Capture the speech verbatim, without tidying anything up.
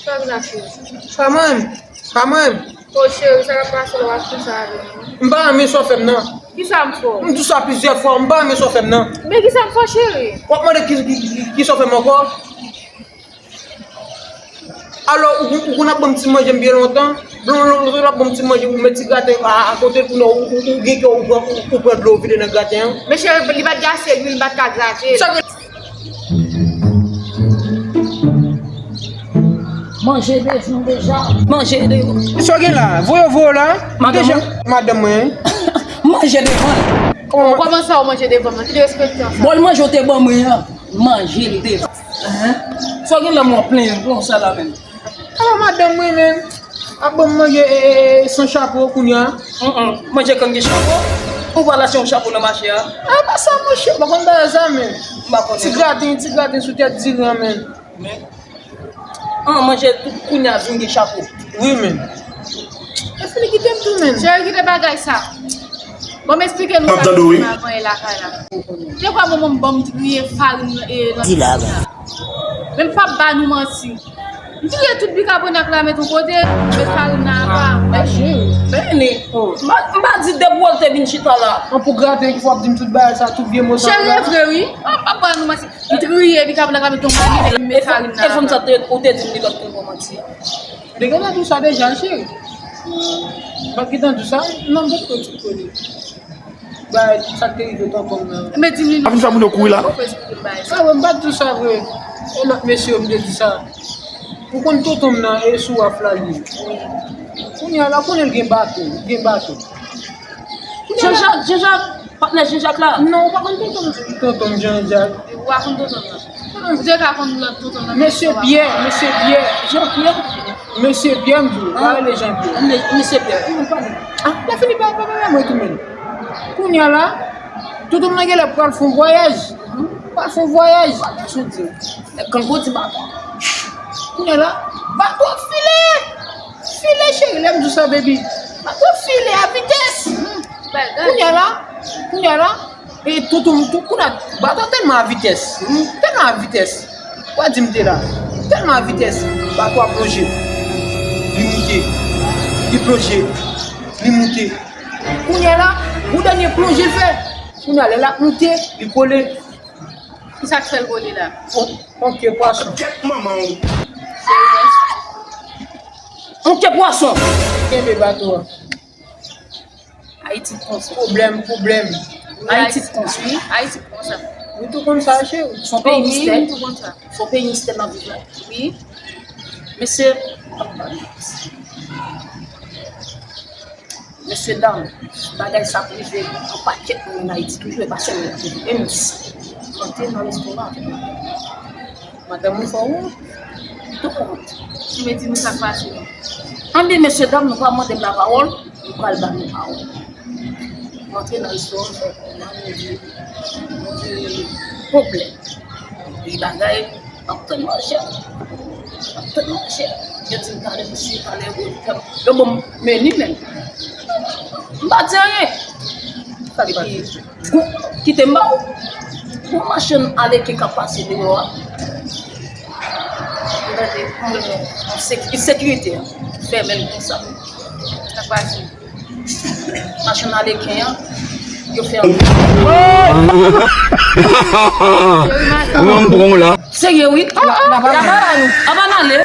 Sa vin ak cheri. Pa mwen menm. Pa mwen menm. O cheri, sa k ap pase la, w ap konsa avè m? M pa renmen sa w fè m nan. Kisa m fè w? M di w sa plizyè fwa, m pa renmen sa w fè m nan. Men kisa m fè w, cheri? W ap mande ki, ki, ki, kisa w fè m ankò? Alò, ou, ou konn ap ban m ti manje m byen lontan. Lon, lon, lon, ap ban m ti manje, ou met ti graten a, a kote l, kounye a, ou, ou, ou gen kè, ou pran, ou, ou pran dlo, ou vide nan graten an. Men cheri, li pa t gen ase lwil, m pa t ka grate l. Sa gen Manje devan deja. Manje devan. Sa w gen la? Voye, voye la. Madanm mwen. Madanm mwen. Manje devan. Kòman sa w manje devan mwen? Ki derespektan sa? Bòl manje w te ban mwen an. Manje l devan. Sa w gen la, mwen plen yon sa la menm. Ala madanm mwen menm. Ap ban m manje, e, e, e, san chapo kounye a. Manje kan gen chapo. Ou pa lase yon chapo nan mache a? A, pa sa, monchè. M pa konn bagay sa menm. M pa konnen. Ti graten, ti graten sou tèt diri an menm. Men, an manje tout kounye a vin gen chapo. Wi, men. E fini kite m tou, men. Cheri, kite bagay sa. Bon, m eksplike nou sa ki rive avan e lakay la. Te kwa manman m ban m triye farin e nan. Di la, la. Men m p ap ba nou manti. M triye tout bikabonat la, met yon kote, met farin nan apa. Mèsi. Beni. M pa, m pa di depi w te vin chita la. An pou graten ki fò ap di m tout bagay sa, tout vye mo sa. Cheri, e vre, wi. M p ap ba nou manti. M triye bikabonat la, met yon kote, met farin nan apa. E fanm sa te, ou te di m li pa t konn ba w manti. M te gentan di w sa deja, cheri. M pa t gentan di w sa? Non, m pa t konn di w. Bay, sa k te rive tonton m nan. Men di m li non. Ap fè moun yo kouri la. Ou fè esplike m bagay sa. A, wi, m pa t di w sa vre. E lòt mesye yo, m te di sa. Ou konn tonton m nan, e sou waf la li ye. Kounye a la, konnen l gen bato, gen bato. Jean-Jacques, Jean-Jacques, patnè Jean-Jacques la. Non, ou pa konn tonton m, tonton m Jean-Jacques. Ou pa konn tonton m nan. Ou te ka konn lòt tonton nan. Mesye Pyè, mesye Pyè. Jean Pyè? Mesye Pyè, m di w, pa rele Jean Pyè. Mesye Pyè. A, lè fini pa, pa, pa, pa, mwen tou menm. Kounye a la, tonton m nan genlè pral fè yon vwayaj. Pral fè yon vwayaj. Vwayaj, ou di. Nèg kangoudi bato. Kounye a la, bato ap file. File, cheri, lè m di w sa, baby. Bato ap file a vitès. Kounye a la, kounye a la, E tonton m tou kounye a, bato a tèlman a vitès, hmm, tèlman a vitès. Ou a di m te la, tèlman a vitès, bato a plonje. Li moute, li plonje, li moute. Kounye a la, yon dènye plonje l fè. Kounye a, lè l ap moute, li kole. Ki sa k fè l kole la? On, on ke pwason. Kèt manman w. On ke pwason. Kenbe bato a. Ayiti t konsa. Pwoblèm, pwoblèm. Ayiti t konsa. Wi, Ayiti t konsa. Ou tou konn sa, cheri. Son peyi mistè. Wi, m tou konn sa. Son peyi mistè nan viv la. Wi. Mesye, mesye dam, bagay sa ap rive yon pakèt moun ann Ayiti toujou, e pa sèlman pou nou. E m di sa. Antre nan restoran. Madanm ou fè w wont. Tout wont. Ou mèt di nou sa k pase non. Anben, mesye dam, nou pa mande m lapawòl, nou pral ba nou pawòl. M antre nan restoran, m fè kòman, nou di, nou di, pwoblèm. Epi bagay, m ap tann manje. M ap tann manje. Yo di m talè, mesye, talè, yo, yo ban m meni menm. M pa di anyen. Sa k pase? Epi, Gon, kite m ba w. Gon machann aleken k ap pase deyò a. Ou tande, yon, yon sek-, sekirite a fèmen l konsa. Sa k pase? Machann aleken an, yo fè. Ou an pran w la. Serye wi. Apa n ale.